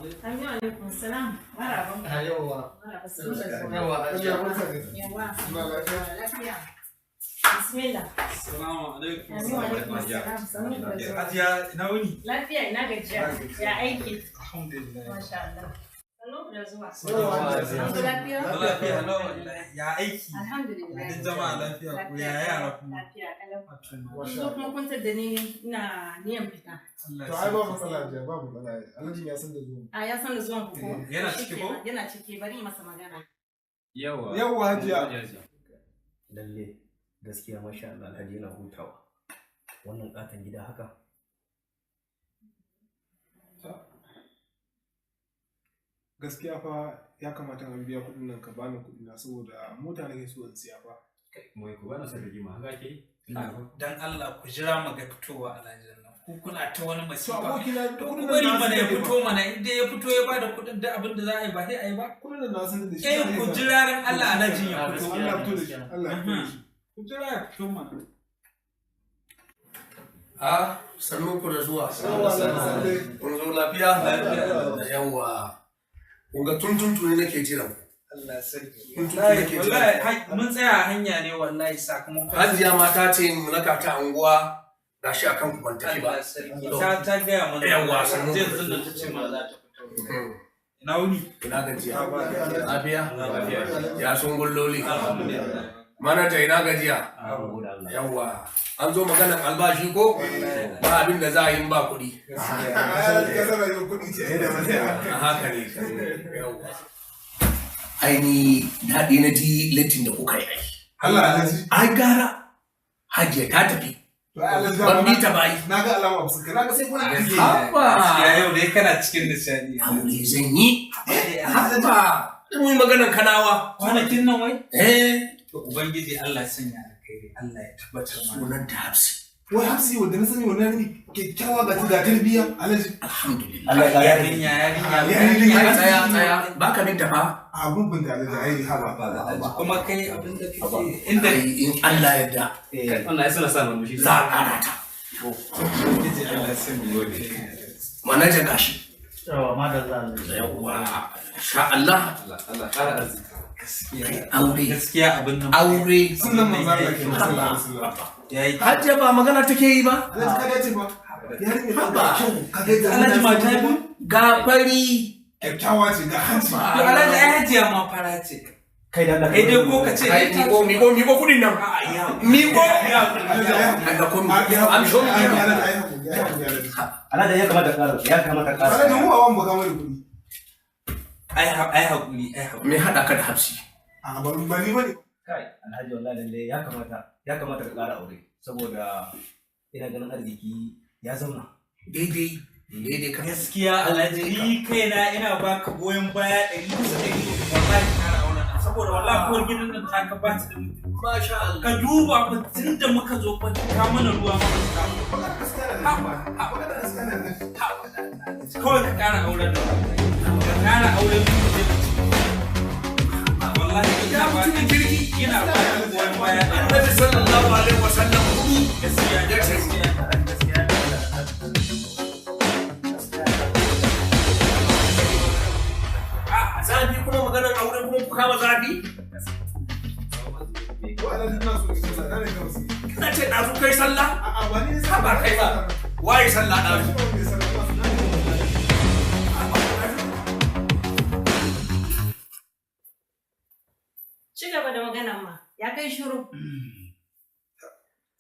Amin, alaikum salam. Maraba. Yawwa. Maraba, sannu da zuwa. Yawwa, Hajiya, Hajiya. barka ne. Yawwa. Suna lafiya? Lafiya. Bismillah. Assalamu alaikum. Amin, alaikum salam. Sannu da zuwa. Hajiya, ina wuni? Lafiya, ina gajiya. Ya aiki. Alhamdulillah. Masha Allah. Sannu da zuwa. Yawwa, An zo lafiya? Lafiya lau wallahi. Ya aiki. Alhamdulillah. Duk jama'a lafiya ko ya yara kuma. Lafiya kalau. Masha Kun zo kuma kun tadda ni ina niyan fita. Allah To ai ba matsala Hajiya, ba matsala. Alhaji ya san da zuwa. A ya san da zuwan ku ko? Yana ciki ko? Shikenan, yana ciki, bari in masa magana. Yawa. Yawwa, Hajiya. Lalle gaskiya, masha Allah, Alhaji yana hutawa. Wannan katon gida haka. Gaskiya fa ya kamata in biya kuɗin nan ka bani kuɗi na saboda mota nake so in siya fa. Mai ku bana son rigima haka ake yi. Dan Allah ku jira mu ga fitowa Alhaji nan. Ku kuna ta wani To masifa. abokina To ku kuɗin bari nan na mana ya san da fito mana, in dai ya fito ya bada kuɗin da abin da za a yi ba sai a yi ba. kuɗin nan na san da shi. Eh, ku jira ran Allah Alhajin ya fito. Allah ya fito da shi. Allah ya fito da shi. Ku jira ya fito mana. A sannun ku da zuwa. Yawwa, Alhaji Sale. Kun zo lafiya? Lafiya. Yawwa. Kun ga tun tun nake jiran ku. Allah sarki. Tun tun nake jiran. Wallahi mun tsaya a hanya ne wallahi sakamakon. Hajiya ma ta ce mu raka ta anguwa gashi akan ku ban tafi ba. Allah sarki. Ta gaya mana. Yawwa, sannu. Yanzu nan ta ce mana za ta fito. Ina wuni? Ina gajiya. Lafiya. Lafiya? Lafiya. Ya sun gulloli. Alhamdulillah. Manaja, ina gajiya. Gode Allah. Yawwa. An zo maganan albashi ko? Ba abin da za a yi in ba kuɗi. Alhaji ka san rayuwar kuɗi ce ai da matsala. A haka ne. Yawwa. Ai ni daɗi na ji lattin da kuka yi ai. Allah Alhaji. Ai gara Hajiya ta tafi. To ai Alhaji Ban bi ta bayi. Na ga alama a fuskar. Na ga sai kuna kake. Haba. Gaskiya yau dai kana cikin nishadi. Aure zan yi. Haba. Mun yi maganan Kanawa. Kwanakin nan wai? Eh. To Ubangiji Allah ya sanya alkhairi, Allah ya tabbatar mana. Sunan ta Hafsi. Wai Hafsi wanda na sani wannan ne kyakkyawa ga ta ga tarbiyya Alhaji. Alhamdulillah. Allah ya kara. Yarinya, yarinya. Yarinya. Ai tsaya tsaya. Baka binta fa. Abun bin da Alhaji ai haba. Kuma kai abin da kake inda Ai in Allah ya yarda Wannan ai suna sa murmushi. za a ƙara ta. Ubangiji Allah ya sanya alkhairi. Manaja gashi. Yawa, madalla Alhaji. Yawwa. Sha Allah. Allah Allah ƙara arziki. Gaskiya. Aure. Gaskiya abin nan. Aure. Sunan manzo Allah ke sallallahu alaihi wasallam. Yayi. Hajiya ba magana take yi ba. Alhaji ka dace fa. Yarinya ta Haba. da kyau. Ka ga yadda Alhaji mata biyu? Ga fari. Kyakkyawa ce ga hanci. To Alhaji ai Hajiya ma fara ce. Kai da Allah. Kai dai ko ka ce Ai miko miko miko kuɗin nan. Miko. Alhaji ai hakuri. Daga kun. Ai hakuri. An so Ai mu. Alhaji ai hakuri. Ai hakuri Alhaji. Alhaji ya kamata ka ƙara, ya kamata ka ƙara. Alhaji mu ba mu baka mana kuɗi. Ai ai hakuri, ai hakuri. Me haɗa ka da Hafsi? A ba ba ni bane. Kai Alhaji, wallahi lalle ya kamata ka ƙara aure saboda ina ganin arziki ya zauna. Daidai. Daidai ka. Gaskiya Alhaji ni kaina ina baka goyon baya 100% wallahi ƙara auren nan saboda wallahi uwar gidan nan ta ka ba ta da mutunci. Masha Allah. Ka duba fa tun da muka zo fa ta mana ruwa ma ba ta kawo. Magana gaskiya ne. Haba, haba, Magana gaskiya ne. Haba. Kawai ka ƙara auren nan. Ka ƙara auren nan. Wallahi Ya mutumin kirki. ina baka goyon baya ɗari. Annabi sallallahu alaihi wasallam hudu. Gaskiya ne, gaskiya ne, gaskiya ne. A zafi kuma maganan aure kuma ku kama zafi. Ko Alhaji ina so in sallah na ne kawai. Ina ce ɗazu kai sallah. A'a ba ni ne Ha ba kai ba. Waye sallah ɗazu? Shi ba mai sallah ba na ne. Ci gaba da magana ma. Ya kai shiru.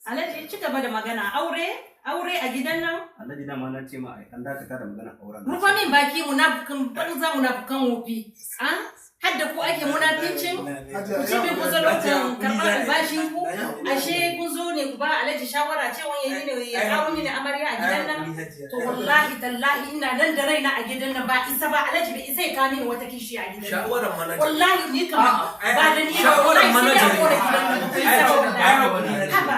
Alhaji, ci gaba da magana. Aure? Aure a gidan nan? Alhaji, dama na ce ma ai an dakata da magana auren. Rufa min baki, munafukan banza, munafukan wofi. Ah? Har da ku ake munafincin? Ku ce bai kusa lokacin karɓar albashin ku? Ashe kun zo ne ku ba Alhaji shawara cewa ya yi ne ya kawo mini amarya a gidan nan? To wallahi tallahi ina nan da raina a gidan nan ba isa ba, Alhaji bai isa ya kawo mini wata kishi a gidan nan. Shawaran manaja. Wallahi ni kam ba da ni ba, Shawarar wallahi sai dai a manaja. kore gidan nan, ba ku isa ba wallahi. Haba.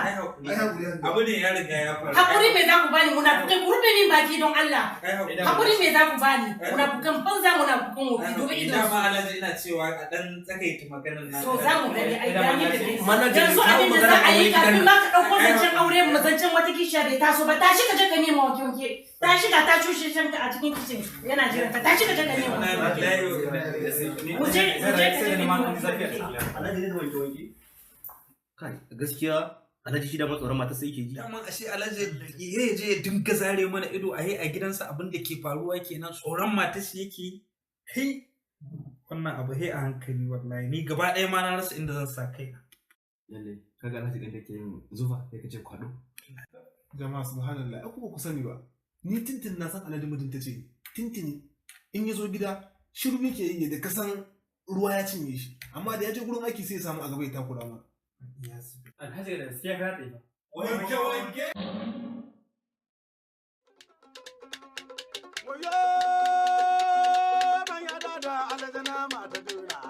haƙuri. Ai haƙuri hajiya. Abu ne ya riga ya faru. Hakuri me za ku bani munafukai, ku rufe min baki don Allah. Ai haƙuri. Hakuri me za ku bani? Munafukan banza, munafukan wofi, dubi idon Dama su. Alhaji ina cewa a dan tsakaita maganar nan. To za mu gani ai da ni da kai. Manajan Yanzu kawo abin da za maganar a yi aure kafin gidan ma ka ɗauko zancen aure mu, zancen wata kishiya bai taso ba. Tashi ka je ka nema wanke wanke. Tashi ka ta cushe shanka a cikin kicin yana jiran ka. Tashi ka je ka nema wanke wanke. Mu je mu je ka je ka nema wanke wanke. Alhaji ne da wanke wanke. Kai gaskiya Alhaji shi da matsoron mata sai yake ji. Daman ashe Alhaji ya je ya dinga zare mana ido a a gidansa, abin da ke faruwa kenan, tsoron matar shi yake yi. Kai, wannan abu he a hankali, wallahi ni gaba ɗaya ma na rasa inda zan sa kaina. Lalle kaga Alhaji ɗin da ke yin zufa sai ka ce kwado. Jama'a, subhanallah, ai kuma ku sani ba. Ni tintin na san Alhaji mijinta ce. Tintin in ya zo gida shiru yake yi da kasan ruwa ya cinye shi. Amma da ya je gurin aiki sai ya samu a gaba ya takura ma. Alhaji da gaskiya ka tsaye ba. Wanke wanke. Wayo ban yada da alajana mata jura.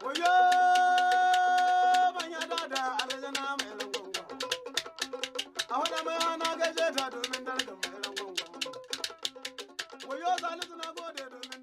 Wayo ban yada da alajana mai rangongo. A wada mai hana gaje ta domin darajar mai rangongo. Wayo Salisu, na gode domin